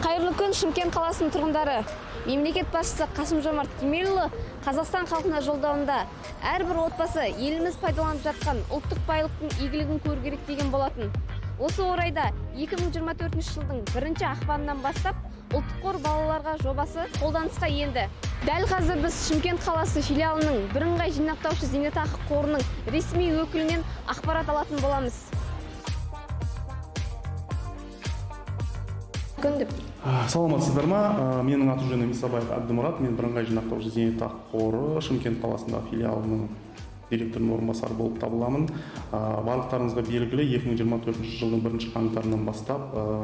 Қайырлы күн, Шымкент қаласының тұрғындары! Мемлекет басшысы Қасым-Жомарт Кемелұлы Қазақстан халқына жолдауында әрбір отбасы еліміз пайдаланып жатқан ұлттық байлықтың игілігін көру керек деген болатын. Осы орайда 2024 жылдың бірінші ақпанынан бастап «Ұлттық қор балаларға» жобасы қолданысқа енді. Дәл қазір біз Шымкент қаласы филиалының бірыңғай жинақтаушы зейнетақы қорының ресми өкілінен ақпарат алатын боламыз. Күн деп. Саламатсыздар ма? Менің аты жөнім Исабаев Әбдімұрат. Мен бірыңғай жинақтаушы зейнетақы қоры Шымкент қаласындағы филиалының директорының орынбасары болып табыламын. Барлықтарыңызға белгілі, 2024 жылдың бірінші қаңтарынан бастап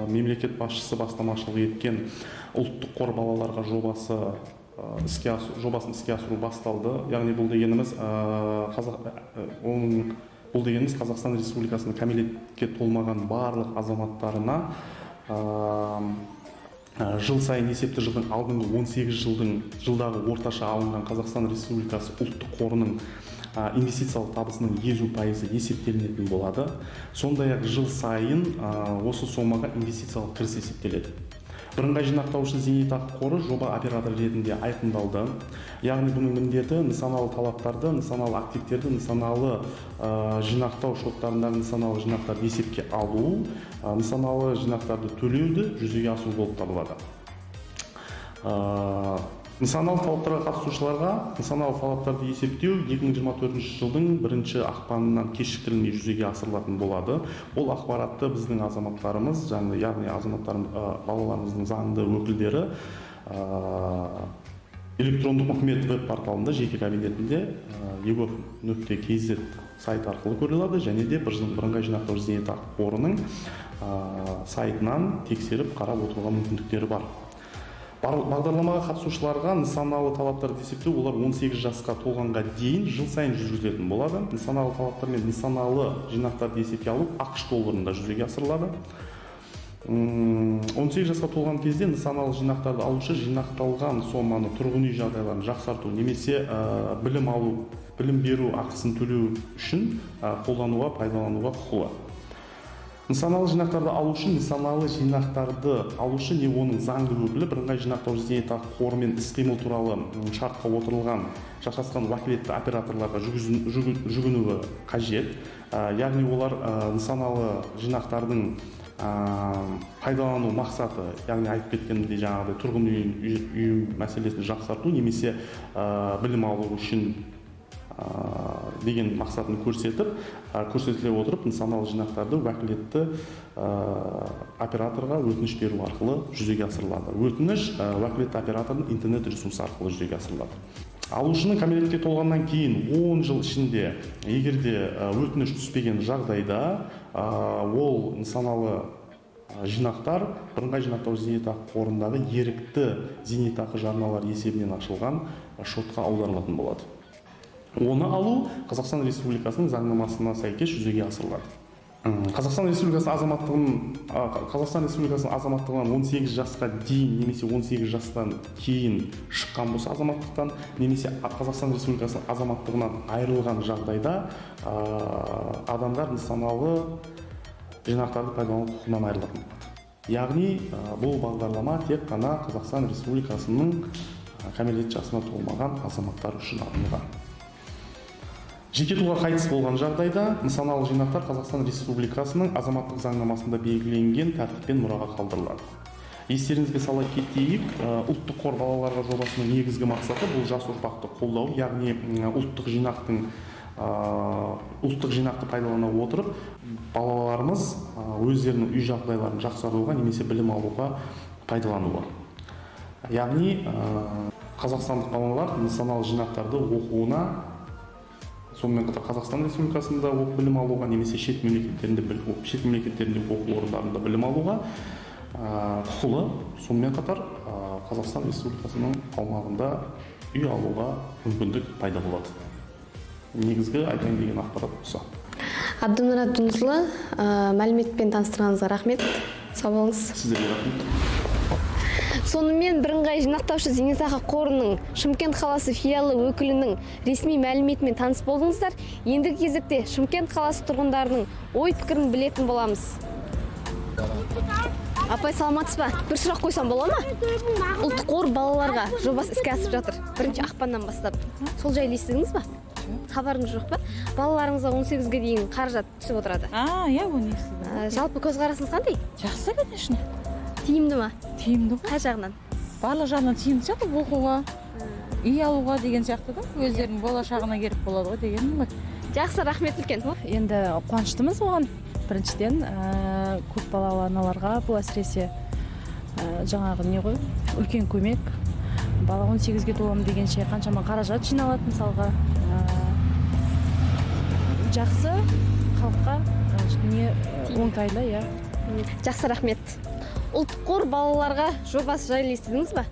мемлекет басшысы бастамашылық еткен «Ұлттық қор балаларға» жобасы жобасын іске асыру басталды. Яғни бұл дегеніміз қазақ оның бұл дегеніміз Қазақстан Республикасының кәмелетке толмаған барлық азаматтарына жыл сайын есепті жылдың алдыңғы 18 жылдың жылдағы орташа алынған Қазақстан Республикасы ұлттық қорының инвестициялық табысының 50%-ы есептелінетін болады. Сондай ақ жыл сайын осы сомаға инвестициялық кіріс есептеледі. Бірыңғай жинақтаушы зейнетақы қоры жоба операторы ретінде айқындалды. Яғни бұның міндеті нысаналы талаптарды, нысаналы активтерді, нысаналы жинақтау шоттарындағы нысаналы жинақтарды есепке алу, нысаналы жинақтарды төлеуді жүзеге асыру болып табылады. Нысаналы талаптарға қатысушыларға нысаналы талаптарды есептеу 2024 жылдың бірінші ақпанынан кешіктірілмей жүзеге асырылатын болады. Ол ақпаратты біздің азаматтарымыз, яғни азаматтар, балаларымыздың заңды өкілдері электрондық үкімет веб порталында жеке кабинетінде egov.kz сайт арқылы көре алады және де бірыңғай жинақтаушы зейнетақы қорының сайтынан тексеріп қарап отыруға мүмкіндіктері бар. Бағдарламаға қатысушыларға нысаналы талаптарды есептеу олар 18 жасқа толғанға дейін жыл сайын жүргізілетін болады. Нысаналы талаптар мен нысаналы жинақтарды есепке алу АҚШ долларында жүзеге асырылады. 18 жасқа толған кезде нысаналы жинақтарды алушы жинақталған соманы тұрғын үй жағдайларын жақсарту немесе білім алу, білім беру ақысын төлеу үшін қолдануға, пайдалануға құқылы. Нысаналы жинақтарды алу үшін нысаналы жинақтарды алушы не оның заңды өкілі бірыңғай жинақтаушы зейнетақы қорымен іс-қимыл туралы шартқа отырылған жасасқан уәкілетті операторларға жүгінуі қажет. Яғни олар нысаналы жинақтардың пайдалану мақсаты, яғни айтып кеткенімдей, жаңағыдай тұрғын үй мәселесін жақсарту немесе білім алу үшін деген мақсатын көрсетіп, көрсетіле отырып, нысаналы жинақтарды уәкілетті операторға өтініш беру арқылы жүзеге асырылады. Өтініш уәкілетті оператордың интернет ресурсы арқылы жүзеге асырылады. Алушының кәмелетке толғаннан кейін 10 жыл ішінде егер де өтініш түспеген жағдайда, ол нысаналы жинақтар бірыңғай жинақтаушы зейнетақы қорындағы ерікті зейнетақы жарналар есебінен ашылған шотқа аударылатын болады. Оны алу Қазақстан Республикасының заңнамасына сәйкес жүзеге асырылады. Қазақстан Республикасының азаматтығынан 18 жасқа дейін немесе 18 жастан кейін шыққан болса азаматтықтан немесе Қазақстан Республикасының азаматтығынан айырылған жағдайда, адамдар нысаналы жинақтарды пайдалану құқығынан айырылатын болады. Яғни бұл бағдарлама тек қана Қазақстан Республикасының кәмелет жасына толмаған азаматтар үшін арналған. Жеке тұлға қайтыс болған жағдайда нысаналы жинақтар Қазақстан Республикасының азаматтық заңнамасында белгіленген тәртіппен мұраға қалдырылады. Естеріңізге сала кетейік, «Ұлттық қор балаларға» жобасының негізгі мақсаты бұл жас ұрпақты қолдау, яғни ұлттық жинақты пайдалана отырып, балаларымыз өздерінің үй жағдайларын жақсартуға немесе білім алуға пайдалануы. Яғни қазақстандық балалар нысаналы жинақтарды оқуына, сонымен қатар Қазақстан Республикасында оқып білім алуға немесе шет мемлекеттерінде оқу орындарында білім алуға құқылы. Сонымен қатар Қазақстан Республикасының аумағында үй алуға мүмкіндік пайда болады. Негізгі айтайын деген ақпарат осы. Әбдімұрат Жүнісұлы, мәліметпен таныстырғаныңызға рахмет, сау болыңыз. Сіздерге рахмет. Сонымен, бірыңғай жинақтаушы зейнетақы қорының Шымкент қаласы филиалы өкілінің ресми мәліметімен таныс болдыңыздар. Ендігі кезекте Шымкент қаласы тұрғындарының ой пікірін білетін боламыз. Апай, саламатсыз ба? Бір сұрақ қойсам бола ма? Ұлттық қор балаларға жобасы іске асып жатыр 1 ақпаннан бастап. Сол жайлы естідіңіз ба? Хабарыңыз жоқ па? Балаларыңызға 18-ге дейін қаражат түсіп отырады. А, иә, оны естідім. Жалпы көзқарасыңыз қандай? Жақсы, конечно. Тиімді ма? Тиімді ғой. Қай жағынан? Барлық жағынан тиімді сияқты, оқуға, үй алуға деген сияқты да, өздерінің болашағына керек болады ғой дегенім ғой. Жақсы, рахмет үлкен. Енді қуаныштымыз оған. Біріншіден, көп балалы аналарға бұл әсіресе жаңағы не ғой, үлкен көмек. Бала 18-ге толамын дегенше қаншама қаражат жиналады мысалға. Жақсы халыққа, не, оңтайлы, иә. Жақсы, рахмет. Ұлттық қор балаларға жобасы жайлы естідіңіз ба?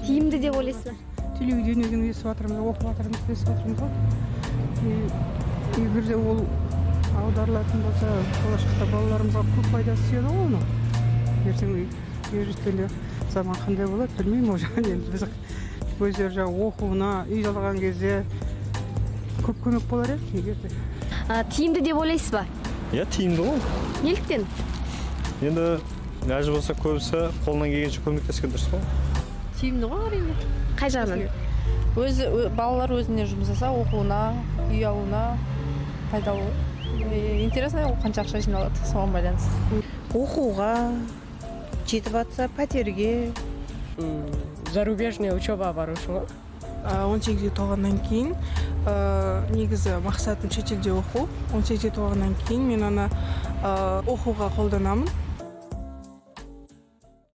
Тиімді деп ойлайсыз ба? Телевидениеден естіп жатырмыз, оқып жатырмыз, естіп жатырмыз ғой. И егер де ол аударылатын болса, болашақта балаларымызға көп пайдасы тиеді ғой оның. Ертең ер жеткенде заман қандай болады, білмеймін, ол жағын енді біз өздері жаңағы оқуына, үй алған кезде көп көмек болар еді егер де. Тиімді деп ойлайсыз ба? Иә, тиімді ғой. Неліктен? Енді ләжі болса, көбісі қолынан келгенше көмектескен дұрыс қой. Тиімді ғой, әрине. Қай жағынан? Өзі балалар өзіне жұмсаса, оқуына, үй алуына пайдалы ғой. И интересно, ол қанша ақша жиналады, соған байланысты. Оқуға жетіп жатса, пәтерге. Зарубежный учеба бару үшін ғой. 18-ге толғаннан кейін, негізі мақсатым шетелде оқу. 18-ге толғаннан кейін мен оны оқуға қолданамын.